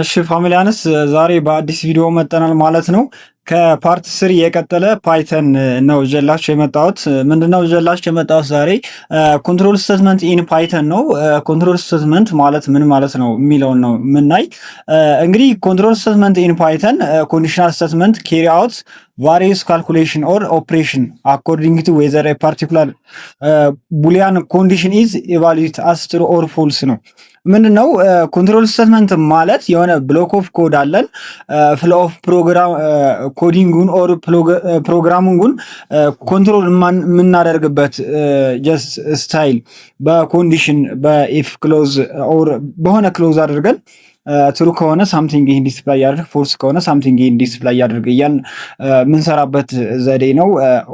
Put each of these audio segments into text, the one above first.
እሺ ፋሚሊያንስ፣ ዛሬ በአዲስ ቪዲዮ መጥተናል ማለት ነው። ከ part 3 የቀጠለ Python ነው ይዤላችሁ የመጣሁት። ምንድነው ይዤላችሁ የመጣሁት ዛሬ? Control statement in Python ነው። Control statement ማለት ምን ማለት ነው የሚለውን ነው የምናይ። እንግዲህ control statement in Python conditional statement carry out various calculation or operation according to whether a particular boolean condition is evaluate as true or false ነው። ምንድን ነው control statement ማለት? የሆነ block of code አለን፣ flow of program coding ኡን or programming ኡን control የምናደርግበት just style በ condition፣ በ if clause or በሆነ clause አድርገን true ከሆነ something ይህን display ያድርግ፣ false ከሆነ something ይህን display ያድርግ እያልን የምንሰራበት ዘዴ ነው።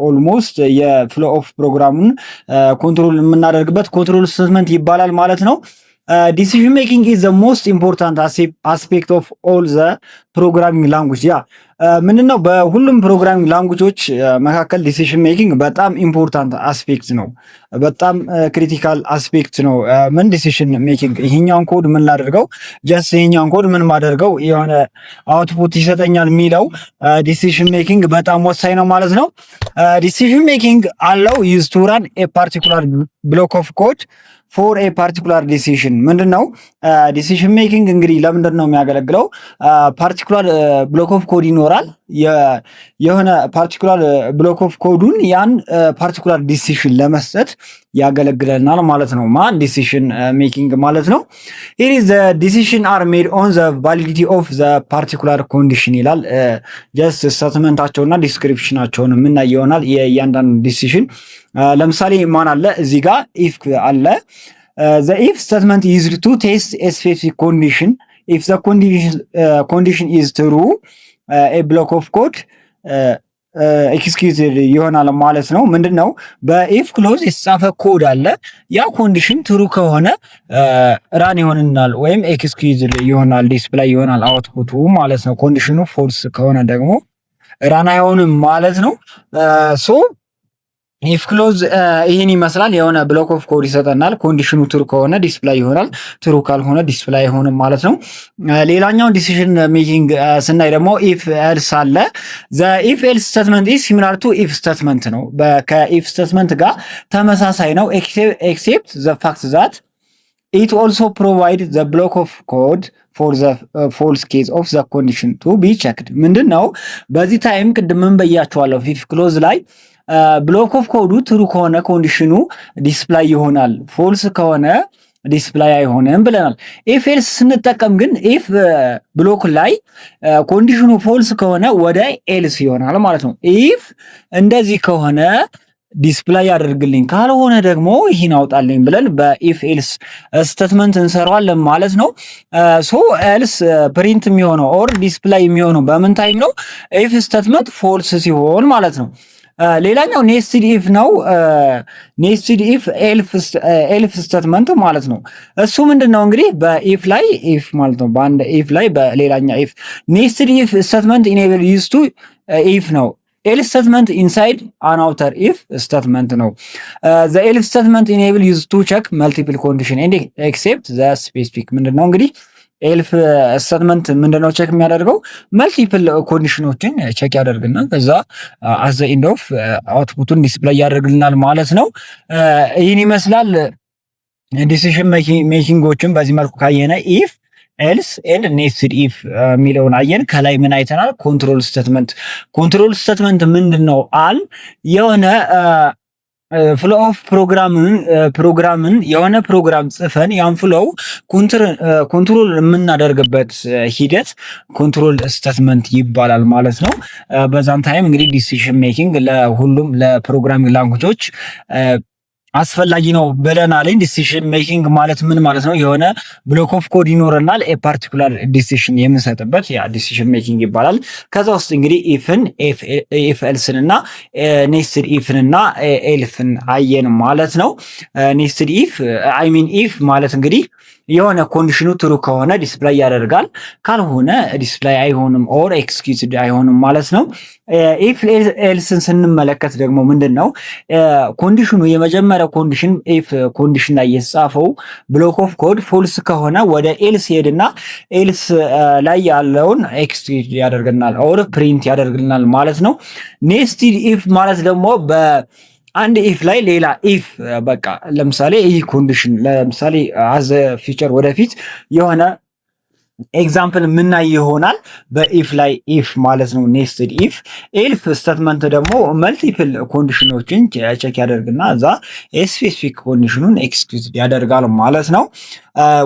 Almost የ flow of ፕሮግራሙን control የምናደርግበት control statement ይባላል ማለት ነው። Decision making is the most important aspect of all the programming language። ያ ምንድነው? በሁሉም programming language ኦች መካከል decision making በጣም important aspect ነው። በጣም critical aspect ነው። ምን decision making፣ ይሄኛውን ኮድ ምን ላደርገው፣ just ይሄኛውን ኮድ ምን ማደርገው የሆነ output ይሰጠኛል የሚለው decision making በጣም ወሳኝ ነው ማለት ነው። Decision making allow us to run a particular block of code for a particular decision። ምንድን ነው decision making? እንግዲህ ለምንድን ነው የሚያገለግለው? Particular block of code ይኖራል። የሆነ particular block of code ኡን ያን particular decision ለመስጠት ያገለግለናል ማለት ነው። ማን decision making ማለት ነው። Here the decision are made on the validity of the particular condition ይላል። Just statement ኣቸውና description ኣቸውን የምናይ ይሆናል። የእያንዳንዱ decision ለምሳሌ ማን አለ? እዚህ ጋር if አለ። The if statement used to test a specific condition. If the condition is true, a block of code executed ይሆናል ማለት ነው። ምንድን ነው? በ if clause የተጻፈ ኮድ አለ። ያ condition true ከሆነ run ይሆንናል ወይም executed ይሆናል፣ display ይሆናል output ኡ ማለት ነው። Condition ኑ false ከሆነ ደግሞ run አይሆንም ማለት ነው። So if clause ይህን ይመስላል። የሆነ block of code ይሰጠናል። Condition ኑ true ከሆነ display ይሆናል፣ true ካልሆነ display አይሆንም ማለት ነው። ሌላኛው decision making ስናይ ደግሞ if else አለ። The if else statement is similar to if statement ነው። ከ if statement ጋር ተመሳሳይ ነው፣ except the fact that it also provide the block of code for the false case of the condition to be checked። ምንድን ነው? በዚህ time ቅድም ምን ብያችኋለሁ? If clause ላይ block of code ኡ true ከሆነ condition ኑ display ይሆናል፣ false ከሆነ display አይሆንም ብለናል። If else ስንጠቀም ግን if block ላይ condition ኑ false ከሆነ ወደ else ይሆናል ማለት ነው። If እንደዚህ ከሆነ display ያደርግልኝ፣ ካልሆነ ደግሞ ይህን አውጣልኝ ብለን በ if else statement እንሰራዋለን ማለት ነው። So else print የሚሆነው or display የሚሆነው በምን time ነው? If statement false ሲሆን ማለት ነው። ሌላኛው nested if ነው። Nested if elif statement ማለት ነው። እሱ ምንድን ነው እንግዲህ? በ if ላይ if ማለት ነው። በአንድ if ላይ በሌላኛ if። Nested if statement enable us to if ነው። Else statement inside an outer if statement ነው። The elif statement enable us to check multiple condition and except the specific። ምንድን ነው እንግዲህ elif statement? ምንድነው check የሚያደርገው? Multiple condition ኖችን check ያደርግና ከዛ at the end of output ኡን display ያደርግልናል ማለት ነው። ይህን ይመስላል። Decision making ኦችን በዚህ መልኩ ካየነ if, else and nested if የሚለውን አየን። ከላይ ምን አይተናል? Control statement። Control statement ምንድን ነው አል? የሆነ flow of ፕሮግራምን የሆነ ፕሮግራም ጽፈን ያን flow control የምናደርግበት ሂደት control statement ይባላል ማለት ነው። በዛን time እንግዲህ decision making ለሁሉም ለ programming language ኦች አስፈላጊ ነው ብለናል። Decision making ማለት ምን ማለት ነው? የሆነ block of code ይኖረናል፣ a particular decision የምንሰጥበት ያ decision making ይባላል። ከዛ ውስጥ እንግዲህ if ን፣ if else ን እና nested if ን እና elif ን አየን ማለት ነው። Nested if, I mean if ማለት እንግዲህ የሆነ condition ኑ true ከሆነ display ያደርጋል፣ ካልሆነ display አይሆንም or executed አይሆንም ማለት ነው። If else ን ስንመለከት ደግሞ ምንድን ነው condition ኑ? የመጀመሪያው condition if condition ላይ የተጻፈው block of code false ከሆነ ወደ else ሄድና else ላይ ያለውን execute ያደርግልናል or print ያደርግልናል ማለት ነው። Nested if ማለት ደግሞ በአንድ if ላይ ሌላ if፣ በቃ ለምሳሌ ይህ condition ለምሳሌ as a future ወደፊት የሆነ example የምናይ ይሆናል። በ if ላይ if ማለት ነው nested if። Elif statement ደግሞ multiple condition ኖችን check ያደርግና እዛ specific condition ኑን execute ያደርጋል ማለት ነው።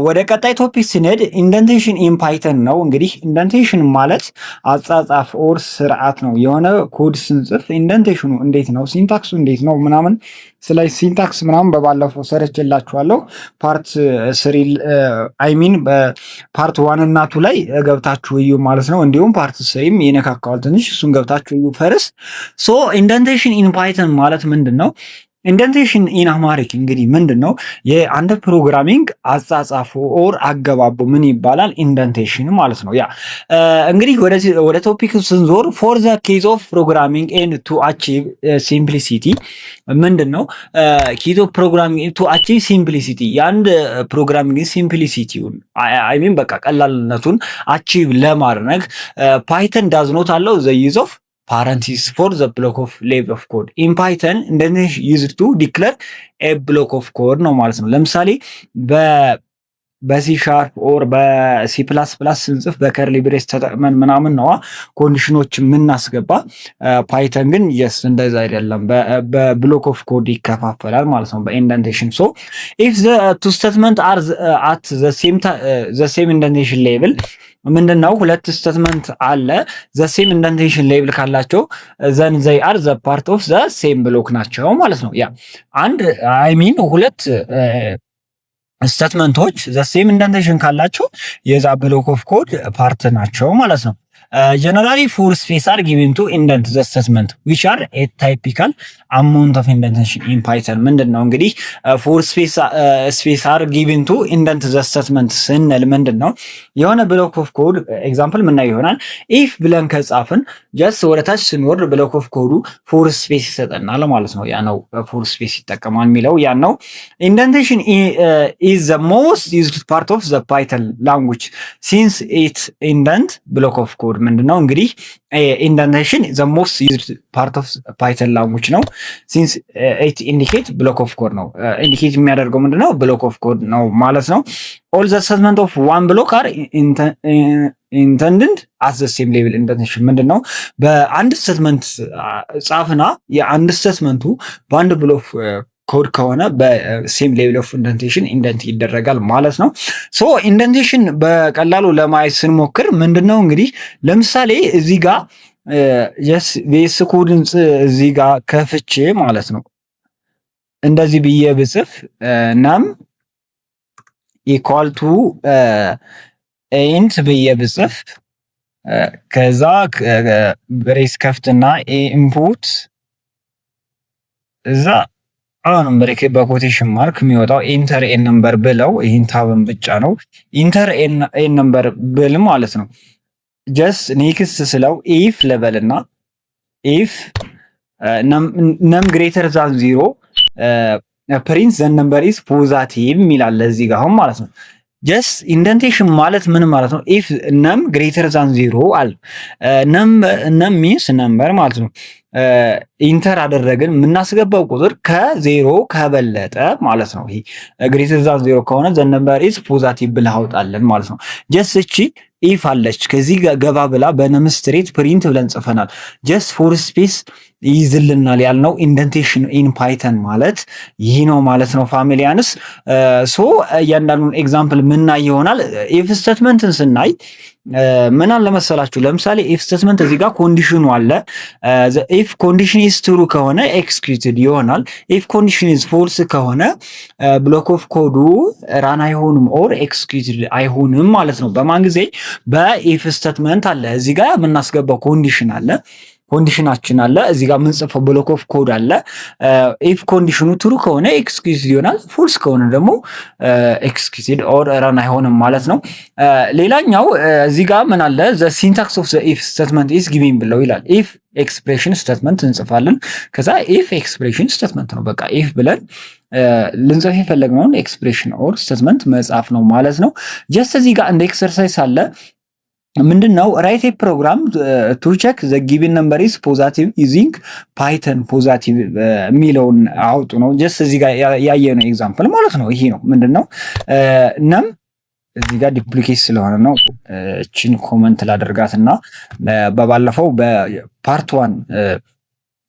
ወደ ቀጣይ topic ስንሄድ indentation in Python ነው። እንግዲህ indentation ማለት አጻጻፍ or ስርዓት ነው። የሆነ ኮድ ስንጽፍ indentation ኑ እንዴት ነው፣ syntax ኡ እንዴት ነው ምናምን፣ ስለ syntax ምናምን በባለፈው ሰርቼላችኋለሁ። Part three፣ I mean በ part one እና two ላይ ገብታችሁ እዩ ማለት ነው። እንዲሁም part three ም ይነካካዋል ትንሽ፣ እሱን ገብታችሁ እዩ first። So indentation in Python ማለት ምንድን ነው? Indentation in Amharic እንግዲህ ምንድን ነው? የአንድ programming አጻጻፉ or አገባቡ ምን ይባላል? Indentation ማለት ነው። Yeah፣ እንግዲህ ወደ topic ስንዞር for the case of programming and to achieve simplicity ምንድን ነው? Case of programming to achieve simplicity፣ የአንድ programming simplicity ውን፣ I mean በቃ ቀላልነቱን achieve ለማድረግ Python does not allow the use of parenthesis for the block of level of code. In Python, indentation used to declare a block of code ነው ማለት ነው። ለምሳሌ በ C# or በ C++ ስንጽፍ በ curly brace ተጠቅመን ምናምን ነዋ condition ኖች የምናስገባ። Python ግን yes እንደዛ አይደለም። በ block of code ይከፋፈላል ማለት ነው በ indentation። So if the two statement are at the same indentation level ምንድን ነው? ሁለት statement አለ፣ the same indentation level ካላቸው then they are the part of the same block ናቸው ማለት ነው። Yeah፣ አንድ፣ I mean ሁለት statement ኦች the same indentation ካላቸው የዛ block of code part ናቸው ማለት ነው። Generally, four space are given to indent the statement, which are a typical amount of indentation in Python። ምንድን ነው እንግዲህ four space are given to indent the statement ስንል ምንድን ነው? የሆነ block of code example ምናየው ይሆናል። If ብለን ከጻፍን just ወደ ታች ስንወርድ block of code ኡ four space ይሰጠናል ማለት ነው። ያ ነው four space ይጠቀማል የሚለው ያ ነው። Indentation is the most used part of the Python language since it indent block of code። ምንድነው እንግዲህ indentation the most used part of Python language ነው። Since it indicate block of code ነው። Indicate የሚያደርገው ምንድነው? Block of code ነው ማለት ነው። All the statement of one block are indented at the same level። Indentation ምንድን ነው? በአንድ statement ጻፍና የአንድ statement ኡ በአንድ block code ከሆነ በ same level of indentation indent ይደረጋል ማለት ነው። So indentation በቀላሉ ለማየት ስንሞክር ምንድን ነው እንግዲህ ለምሳሌ እዚህ ጋር VS Code ን እዚህ ጋር ከፍቼ ማለት ነው እንደዚህ ብዬ ብጽፍ num equal to int ብዬ ብጽፍ፣ ከዛ brace ከፍትና input እዛ አሁንም break በ quotation mark የሚወጣው enter a number ብለው ይህን tab ን ብቻ ነው enter a number ብል ማለት ነው። Just next ስለው if ልበልና if num greater than zero, print "the number is positive" የሚላል እዚህ ጋር አሁን ማለት ነው። Just indentation ማለት ምን ማለት ነው? If num greater than zero አለ፣ num means number ማለት ነው። Enter አደረግን፣ የምናስገባው ቁጥር ከዜሮ ከበለጠ ማለት ነው። ይሄ greater than zero ከሆነ "the number is positive" ብለህ አውጣለን ማለት ነው። Just እቺ if አለች፣ ከዚህ ገባ ብላ በ num straight print ብለን ጽፈናል። Just four space ይይዝልናል ያልነው indentation in Python ማለት ይህ ነው ማለት ነው። ፋሚሊያንስ፣ so እያንዳንዱን example ምናይ ይሆናል። If statement ን ስናይ ምን አለ መሰላችሁ? ለምሳሌ if statement እዚህ ጋር condition ኑ አለ። If condition is true ከሆነ executed ይሆናል። If condition is false ከሆነ block of code ኡ run አይሆንም or executed አይሆንም ማለት ነው። በማን ጊዜ? በ if statement አለ። እዚህ ጋር የምናስገባው condition አለ። Condition ኣችን አለ፣ እዚህ ጋር የምንጽፈው block of code አለ። If condition ኑ true ከሆነ execute ይሆናል፣ false ከሆነ ደግሞ execute or run አይሆንም ማለት ነው። ሌላኛው እዚህ ጋር ምን አለ? The syntax of the if statement is given below ይላል። If expression statement እንጽፋለን። ከዛ if expression statement ነው። በቃ if ብለን ልንጽፍ የፈለግነውን expression or statement መጻፍ ነው ማለት ነው። Just እዚህ ጋር እንደ exercise አለ። ምንድን ነው? Write a program to check the given number is positive using Python። Positive የሚለውን አውጡ ነው። Just እዚህ ጋር ያየነው example ማለት ነው። ይሄ ነው። ምንድን ነው? Num እዚህ ጋር duplicate ስለሆነ ነው። እችን comment ላደርጋት እና በባለፈው በ part 1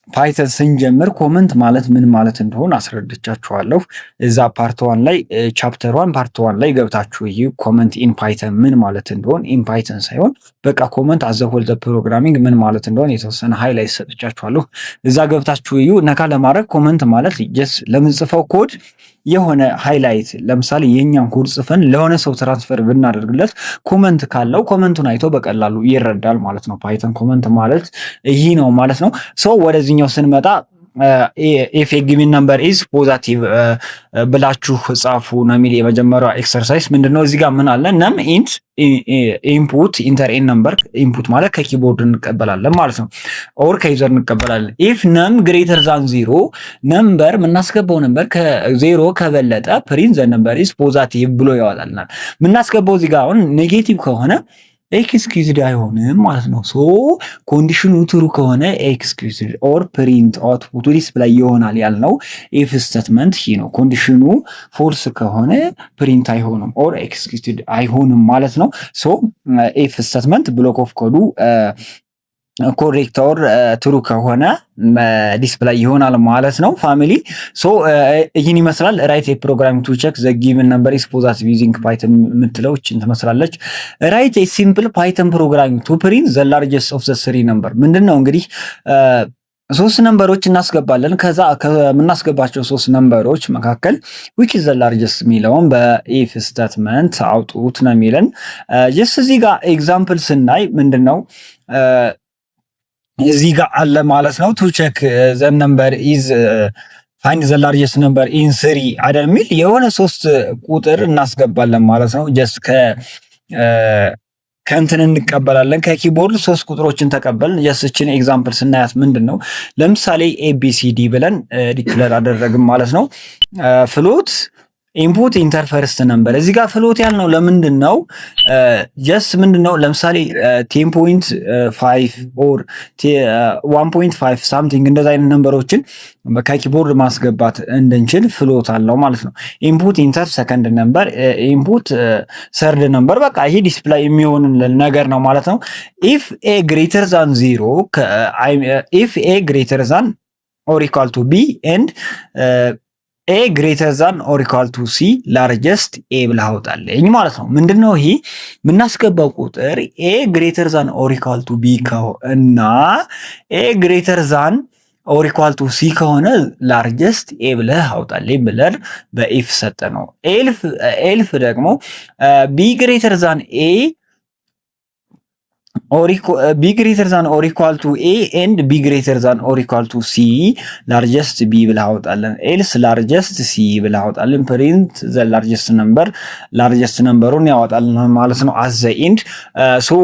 Python ስንጀምር comment ማለት ምን ማለት እንደሆነ አስረድቻችኋለሁ። እዛ part 1 ላይ፣ chapter 1 part 1 ላይ ገብታችሁ ይህ comment in Python ምን ማለት እንደሆን፣ in Python ሳይሆን በቃ comment as a whole the programming ምን ማለት እንደሆን የተወሰነ highlight ሰጥቻችኋለሁ። እዛ ገብታችሁ እዩ። ነካ ለማድረግ comment ማለት just ለምንጽፈው ኮድ የሆነ highlight፣ ለምሳሌ የእኛን ኮድ ጽፈን ለሆነ ሰው transfer ብናደርግለት comment ካለው comment ኡን አይቶ በቀላሉ ይረዳል ማለት ነው። Python comment ማለት ይህ ነው ማለት ነው። So ወደዚህኛው ስንመጣ if a given number is positive ብላችሁ ጻፉ ነው የሚል። የመጀመሪያው exercise ምንድነው? እዚህ ጋር ምን አለ? Num int input enter a number። Input ማለት ከ keyboard እንቀበላለን ማለት ነው። Or ከ user እንቀበላለን። If num greater than 0፣ number የምናስገባው number ከዜሮ ከበለጠ print the number is positive ብሎ ያወጣልናል። የምናስገባው እዚህ ጋር አሁን negative ከሆነ executed አይሆንም ማለት ነው። So condition ኑ true ከሆነ executed or print output ኡ display ይሆናል ያልነው if statement ይህ ነው። Condition ኑ false ከሆነ print አይሆንም or executed አይሆንም ማለት ነው። So if statement block of code ኡ correct or true ከሆነ display ይሆናል ማለት ነው። Family, so ይህን ይመስላል። Write a program to check the given number is positive using Python የምትለው እችን ትመስላለች። Write a simple Python program to print the largest of the three number። ምንድን ነው እንግዲህ? ሶስት number ኦች እናስገባለን። ከዛ ከምናስገባቸው ሶስት number ኦች መካከል which is the largest የሚለውን በ if statement አውጡት ነው የሚለን። Just እዚህ ጋር example ስናይ ምንድን ነው እዚህ ጋር አለ ማለት ነው። To check the number is find the largest number in three አይደል የሚል፣ የሆነ ሶስት ቁጥር እናስገባለን ማለት ነው። Just ከእንትን እንቀበላለን፣ ከ keyboard ሶስት ቁጥሮችን ተቀበልን። Just እችን example ስናያት ምንድን ነው? ለምሳሌ ABCD ብለን declare አደረግን ማለት ነው። Float input enter first number። እዚህ ጋር float ያልነው ለምንድን ነው? Just ምንድን ነው? ለምሳሌ 10.5 or 1.5 something እንደዚ አይነት number ኦችን ከ keyboard ማስገባት እንድንችል float አለው ማለት ነው። Input enter second number፣ input third number፣ በቃ ይሄ display የሚሆንልን ነገር ነው ማለት ነው። If A greater than 0፣ if A greater than or equal to B and A greater than or equal to C, largest A ብለህ አውጣልኝ ማለት ነው። ምንድን ነው ይሄ? የምናስገባው ቁጥር A greater than or equal to B እና A greater than or equal to C ከሆነ largest A ብለህ አውጣልኝ ብለን በ if ሰጠ ነው። Elif ደግሞ B greater than A B greater than or equal to A and B greater than or equal to C, largest B ብለህ አውጣልን። Else largest C ብለህ አውጣልን። Print the largest number፣ largest number ኡን ያወጣልን ማለት ነው። At the end, so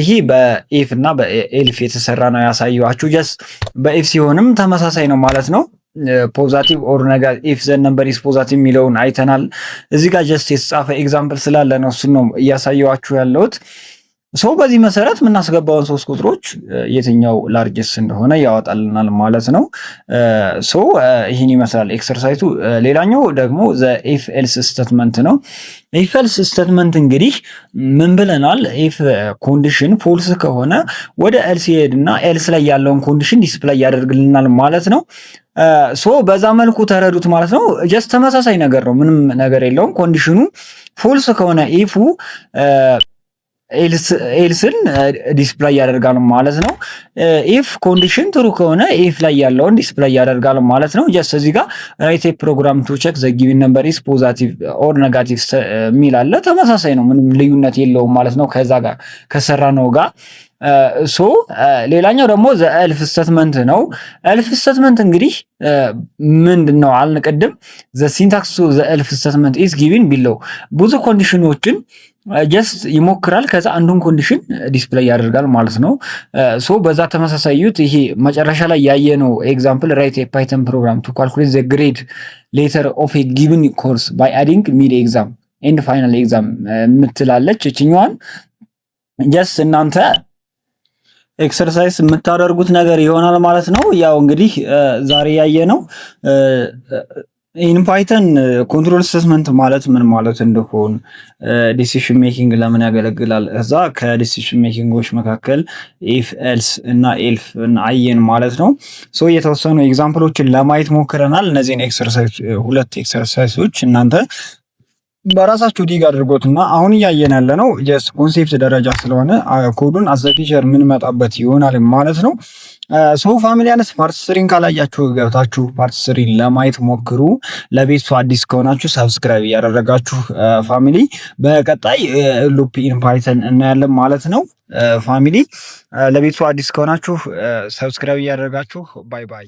ይሄ በ if እና በ elif የተሰራ ነው ያሳየኋችሁ። Just በ if ሲሆንም ተመሳሳይ ነው ማለት ነው። Positive or negative፣ if the number is positive የሚለውን አይተናል። እዚህ ጋር just የተጻፈ example ስላለ ነው እሱን ነው እያሳየኋችሁ ያለሁት። So በዚህ መሰረት የምናስገባውን ሶስት ቁጥሮች የትኛው largest እንደሆነ ያወጣልናል ማለት ነው። So ይህን ይመስላል exercise ኡ። ሌላኛው ደግሞ the if else statement ነው። If else statement እንግዲህ ምን ብለናል? If condition false ከሆነ ወደ else ይሄድና else ላይ ያለውን condition display ያደርግልናል ማለት ነው። So በዛ መልኩ ተረዱት ማለት ነው። Just ተመሳሳይ ነገር ነው፣ ምንም ነገር የለውም። Condition ኑ false ከሆነ if ኡ else ን display ያደርጋል ማለት ነው። If condition true ከሆነ if ላይ ያለውን display ያደርጋል ማለት ነው። Just እዚህ ጋር write program to check the given number is positive or negative የሚል አለ። ተመሳሳይ ነው፣ ምንም ልዩነት የለውም ማለት ነው ከዛ ጋር ከሰራነው ጋር። So ሌላኛው ደግሞ the elif statement ነው። Elif statement እንግዲህ ምንድን ነው አልን ቅድም። The syntax the elif statement is given below። ብዙ condition ኖችን just ይሞክራል። ከዛ አንዱን condition display ያደርጋል ማለት ነው። So በዛ ተመሳሳይ ዩት ይሄ መጨረሻ ላይ ያየነው example፣ write Python program to calculate the grade letter of a given course by adding mid exam and final exam የምትላለች፣ እችኛዋን just እናንተ exercise የምታደርጉት ነገር ይሆናል ማለት ነው። ያው እንግዲህ ዛሬ ያየነው in Python control statement ማለት ምን ማለት እንደሆን፣ decision making ለምን ያገለግላል፣ እዛ ከ decision making ኦች መካከል if፣ else እና elif አየን ማለት ነው። So የተወሰኑ example ኦችን ለማየት ሞክረናል። እነዚህን exercise፣ ሁለት exercise ኦች እናንተ በራሳችሁ dig አድርጎትና አሁን እያየን ያለ ነው just concept ደረጃ ስለሆነ code ኡን as a future የምንመጣበት ይሆናል ማለት ነው። So ፋሚሊያንስ፣ part three ን ካላያችሁ ገብታችሁ part three ን ለማየት ሞክሩ። ለቤቱ አዲስ ከሆናችሁ subscribe እያደረጋችሁ family፣ በቀጣይ loop in Python እናያለን ማለት ነው። Family፣ ለቤቱ አዲስ ከሆናችሁ subscribe እያደረጋችሁ፣ bye bye።